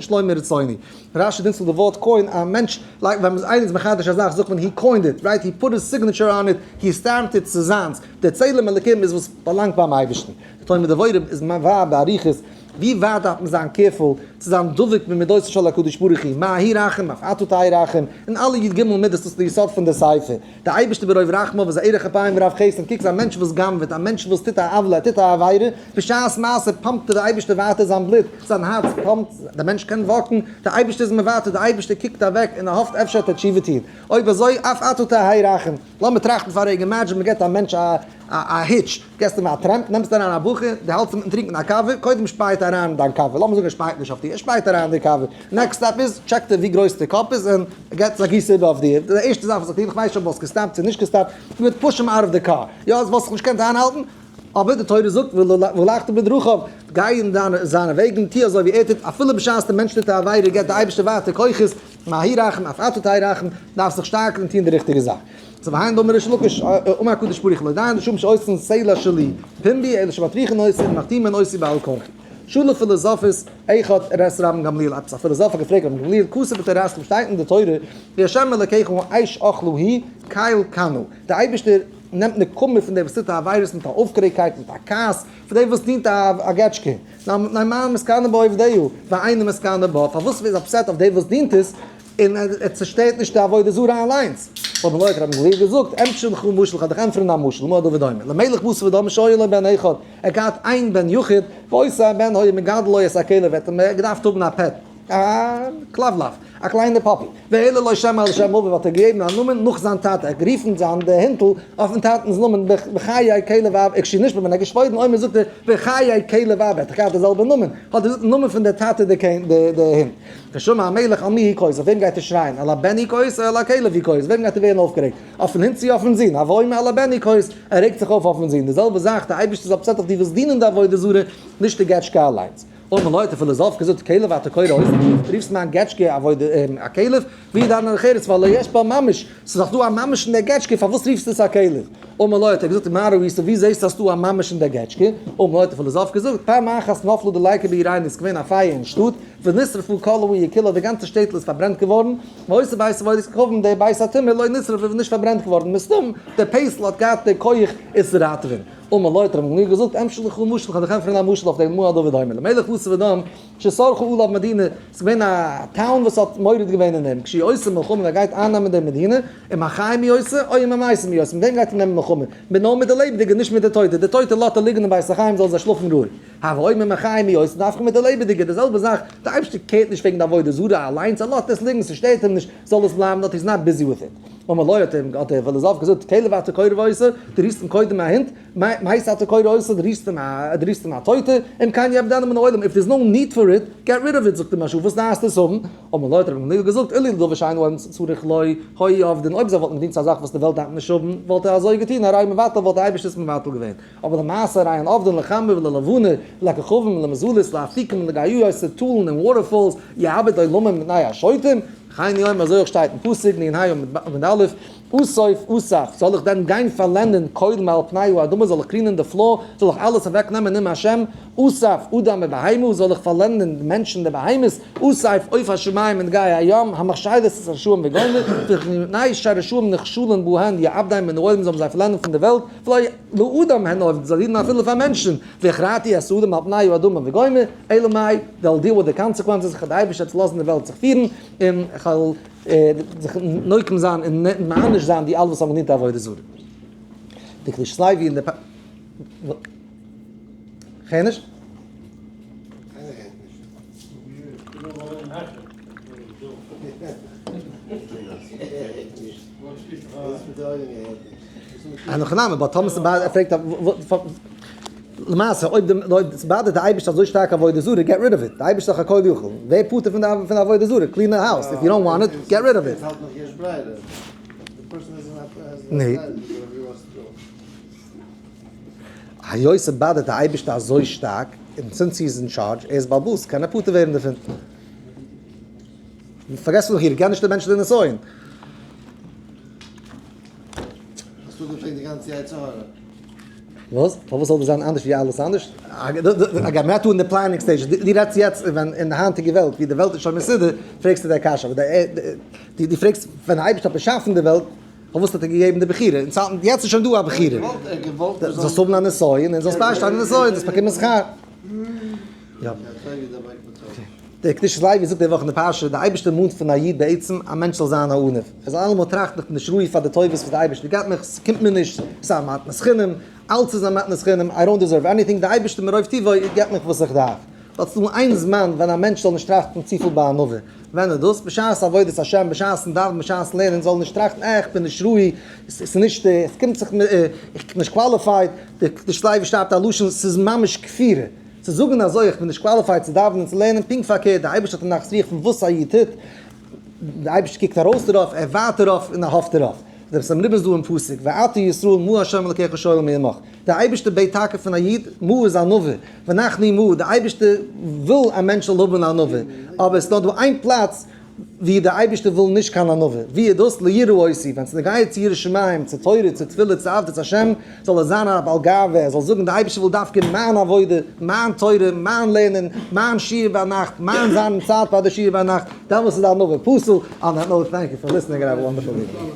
שלא מרצוני. רש"י נוצט די ווארט coin, א מענטש, like ווען איינער איז מחדש א זאך זאגט מען he coined it, right? He put his signature on it, he stamped it ס'איז זיינס. דער צלם אלקים איז וואס באלאנגט ביים אייבערשטן. די תומר דבורה איז מבאר באריכות ווי ווייט דארף מען זיין careful צו זיין דבוק במידותיו של הקדוש ברוך הוא, מה הוא רחום אף אתה תהא רחום, און אלע י"ג מידות דאס איז די יסוד פון די ספר. די אייבערשטער ברוב רחמיו איז א ארך אפיים ורב חסד, קוק א מענטש וואס גנב'עט, א מענטש וואס טוט א עוולה, ער טוט א עבירה, בשעת מעשה פאמפט דער אייבערשטער ווייטער זיין בלוט, זיין הארץ פאמפט, דער מענטש קען walk ן, דער אייבערשטער איז מוותר, דער אייבערשטער קוקט אוועק און ער האפט אפשר וועט ער תשובה טון, אויב אזוי אף אתה תהא רחום, לאמיר טראכטן פאר א רגע, imagine מען געבט א מענטש א א היטש, געסט אים א tramp, נעמסט אריין א בחור, דו האלטסט אים מיטן טרינקען א קאווע, קודם שפייט ער אריין אין דיין קאווע, לאמיר זאגן ער שפייט נישט אויף דיר, ער שפייט אריין אין די קאווע, next step איז, טשעקט ער ווי גרויס די cup איז און ער געט א גיס איבער אויף דיר, די ערשטע זאך וואס איך טו, איך ווייס נישט אויב וואלסט געסטאפט צו נישט געסטאפט, דו וועט push אים out of the car, יא, עס וואלסט זיך נישט געקענט איינהאלטן, אבער די תורה זאגט והלכת בדרכיו, גיי אין דיינע זיינע וועגן, טו אזוי ווי ער טוט, אפילו בשעת דער מענטש טוט א עבירה געבט דער אייבערשטער ווייטער כוחות, מה הוא רחום אף אתה תהא רחום, דארפסט זיך שטארקן און טון די ריכטיגע זאך. ס'איז והיינו דאמר ריש לקיש אמר הקדוש ברוך הוא לא דיין לשום שעושין סלע שלי פומבי אלא שמטריחין אותי ומחתימין אותי בעל כרחי. שאל פילאזאפיס אחד את רבן גמליאל עפעס א פילאזאף האט געפרעגט רבן גמליאל כתוב בתורתכם שטייט אין די תורה והשם אלקיך האש אכלה היא קל קנא די אייבערשטער נעמט נקמה פון דער וואס טוט א עבירות מיט א אויפגערעגקייט מיט א כעס פון דער וואס דינט א געטשקע ניין מה מתקנא בעובדיה ואינו מתקנא בה פארוואס איז upset אויף דער וואס דינט עס און ער צעשטערט נישט די עבודה זרה אליינס. האט מלאך רבי גמליאל געזאגט, אמשול לך משל, כ'וועל דיך ענטפערן א משל, למה הדבר דומה, למלך בשר ודם שהיה לו בן אחד, ער האט געהאט איין בן יחיד, ואותו הבן היה מגדל לו את הכלב, ער האט אים געדארפט האבן א pet, א כלבלב, א קליינע puppy, והעלה לו שם על שם אביו, האט ער געגעבן א נאמען נאך זיין טאטע, ער האט גערופן זיין די הינטל אויפן טאטנ'ס נאמען, בחיי כלב אב, כשנשבע ווען ער האט געשוואוירן, אומר זאגט ער, בחיי כלב אב, ער האט דאך געהאט די זעלבע נאמען, האט ער געזאגט נאמען פון די טאטע די הינט. ושמע המלך על מי הוא כועס, אויף וועם גייט ער שרייען, על הבן הוא כועס או על הכלב הוא כועס, וועם גייט ער ווערן אויפגערעגט, אויפן הונט צו אויפן זון, הוי אומר על הבן הוא כועס, ער רעגט זיך אויף אויפן זון, די זעלבע זאך, דער אייבערשטער איז upset אויף די וואס דינען די עבודה זרה, נישט די געטשקע אליינס. אמר לו האט דער פילאזאף געזאגט, כלב אתה קורא אותו, רופסט מיין געטשקע א כלב, ווי דיין דרך ארץ והלא יש בה ממש, ס'איז דאך דא א ממש אין דער געטשקע, פארוואס רופסטו עס א כלב? אמר לו האט ער געזאגט, מה ראית, ווי זעסטו אז ס'דא א ממש אין דער געטשקע? אמר לו האט דער פילאזאף געזאגט, פעם אחת נפלה דליקה בעירנו, ס'איז געווען א פייער אין שטאט, ונשרפו כל העיר כולה, די גאנצע שטעטל איז פארברענט געווארן, ואותו בית עבודת כוכבים, דער בית הטומאה לא נשרף איז נישט פארברענט געווארן, מסתם דער פסל האט געהאט די כח עס צו ראטעווען. אמר לו האט רבי גמליאל געזאגט, אמשול לך משל, כ'וועל דיך ענטפערן א משל אויף דעם מה הדבר דומה למלך בשר ודם, שסרחה עליו מדינה, ס'איז געווען א town וואס האט מורד געווען אין אים, כשהוא עושה מלחמה ווען ער גייט אייננעמען די מדינה, עם החיים הוא עושה, או עם המתים הוא עושה, מיט וועם גייט ער נעמען מלחמה? מיט נאר מיט די לעבעדיגע, נישט מיט די טויטע, די טויטע לאזט ער ליגן אין בית החיים זאלן זיי שלאפן רואיג. הוי אומר עם החיים הוא עושה, דווקא מיט די לעבעדיגע, די זעלבע זאך, די אייבערשטער care ט נישט וועגן די עבודה זרה אליינס, ער לאזט עס ליגן, ס'שטערט אים נישט, זאל עס בלייבן דארט, he's not busy with it. אמר לו האט אים האט דער פילאזאף געזאגט, כלב אתה קורא אותו, דו רופסט אים קודם א הונט, מת אתה קורא אותו, דו רופסט אים א דו רופסט אים א טויטע, אם כן יאבדנו מן העולם, if there's no need for it, get rid of it, זאגט אים מהרש"א, וואס דארפסטו עס האבן? אמר לו האט רבי גמליאל געזאגט, אילו לדבר שאין העולם צריך לו, היו עובדין, אויב זיי וואלטן געדינט צו א זאך וואס די וועלט דארף נישט האבן, וואלט ער אזוי געטון, הרי מבטל וואלט דער אייבערשטער עס מבטל געווען. אבער למעשה הרי הן עובדין לחמה וללבנה, לכוכבים ולמזלות, לאפיקים ולגאיות, צו טאלן און waterfalls, יאבד עולמים מפני השוטים, כן הוא אומר אזוי אויך שטייט אין פסוק, נ ה עמוד א', אסוף אסף, זאל איך דען גיין פארלענדען כל מעל פני האדמה, זאל איך clean ען די floor, זאל איך אלעס אוועק נעמען נאום השם, אסף אדם ובהמה, זאל איך פארלענדען די מענטשן און די בהמות, אסף עוף השמים און דגי הים, המכשלות את הרשעים וגומר, מפני שהרשעים נכשלין בהן יאבדם מן העולם זאל מען זיי פארלענדען פון די וועלט, ולא לאדם הן עובדין, זיי דינען אפילו פאר מענטשן, והכרתי את האדם על פני האדמה וגומר, אלא מאי, they'll deal with the consequences, איך האב די אייבערשטער צו לאזן די וועלט זיך פירן, און איך וועל זיך נוקם זיין און מעניש זיין די אלע וואס האבן געדינט עבודה זרה. די קדושת לוי אין די פ. כ'הער נישט. אין הכי נמי, but טאמער ס'באדערט, ער פרעגט למעשה אויב די אויב ס'באדערט די אייבערשטער אזוי שטארק עבודה זרה, get rid of it, די אייבערשטער איז דאך א כל יכול, ווער פטור פון די פון עבודה זרה, clean the house, if you don't want it, get rid of it. ני. היות ס'באדערט די אייבערשטער אזוי שטארק, און since he is in charge, ער איז בעל הבית, קען ער פטור ווערן דערפון. פארגעס נאך איר, גיי נישט די מענטשן די נסיון. האסטו געפרעגט די גאנצע יצר הרע? וואס? פארוואס זאל דאס זיין אנדערש ווי אלעס אנדערש? אגב, מ'רעדט דא אין די planning stage, דו רעדסט יעצט ווען אין די היינטיגע וועלט ווי די וועלט איז שוין מסודר, פרעגסטו די קשיא, אבער דו פרעגסט ווען די אייבערשטער האט באשאפן די וועלט, פארוואס האט ער געגעבן די בחירה? און צייטן יעצט איז שוין דא א בחירה. זאלסט האבן א נסיון און זאלסט ביישטיין די נסיון, זאלסט באקומען שכר. יא. דער קדושת לוי זאגט די וואך אין די פרשה, דער אייבערשטער מאנט פון א איד בעצם א מענטש זאל זיין א עניו, ער זאל אלעמאל טראכטן איך בין נישט ראוי פאר די טובות וואס דער אייבערשטער געבט מיך, ס'קומט מיר נישט, ס'איז א מתנת חינם, אלץ איז א מתנת חינם, I don't deserve anything, דער אייבערשטער מרוב טובו געבט מיך וואס איך דארף. באט ס'איז דא איין זמן ווען א מענטש זאל נישט טראכטן צופיל בענווה, ווען איז דאס? בשעת עבודת השם, בשעת'ן דאווענען, בשעת'ן לערנען, זאל ער נישט טראכטן אה איך בין נישט ראוי, ס'איז נישט, עס קומט זיך מיר, איך בין נישט qualified, דער קדושת לוי שרייבט א לשון, ס'איז ממש כפירה. צו זאגן אזוי איך בין נישט qualified צו דאווענען און צו לערנען, פונקט פארקערט, דער אייבערשטער האט א נחת רוח פון וואס א איד טוט, דער אייבערשטער קוקט ארויס דערויף, ער ווארט דערויף און ער האפט דערויף. דער סמ ר איז דא אין פסוק, ועתה ישראל מה ה' אלקיך שואל מעמך, דער אייבערשטער בעט טאקע פון א איד, מה איז ענווה, ונחנו מה, דער אייבערשטער וויל א מענטש זאל האבן ענווה, אבער עס איז נאר דא איין פלאץ ווי דער אייבערשטער וויל נישט קיין ענווה, ווי איז דאס? ליראה אותי, ווען ס'איז נוגע צו יראת שמים, צו תורה, צו תפילה, צו עבדות השם, זאל ער זיין א בעל גאווה, ער זאל זאגן דער אייבערשטער וויל דווקא מיין עבודה, מיין תורה, מיין לערנען, מיין שיעור ביינאכט, מיין זיין אין צייט פאר די שיעור ביינאכט, דעמאלס איז די ענווה פסול, on that note, thank you for listening and have a wonderful evening.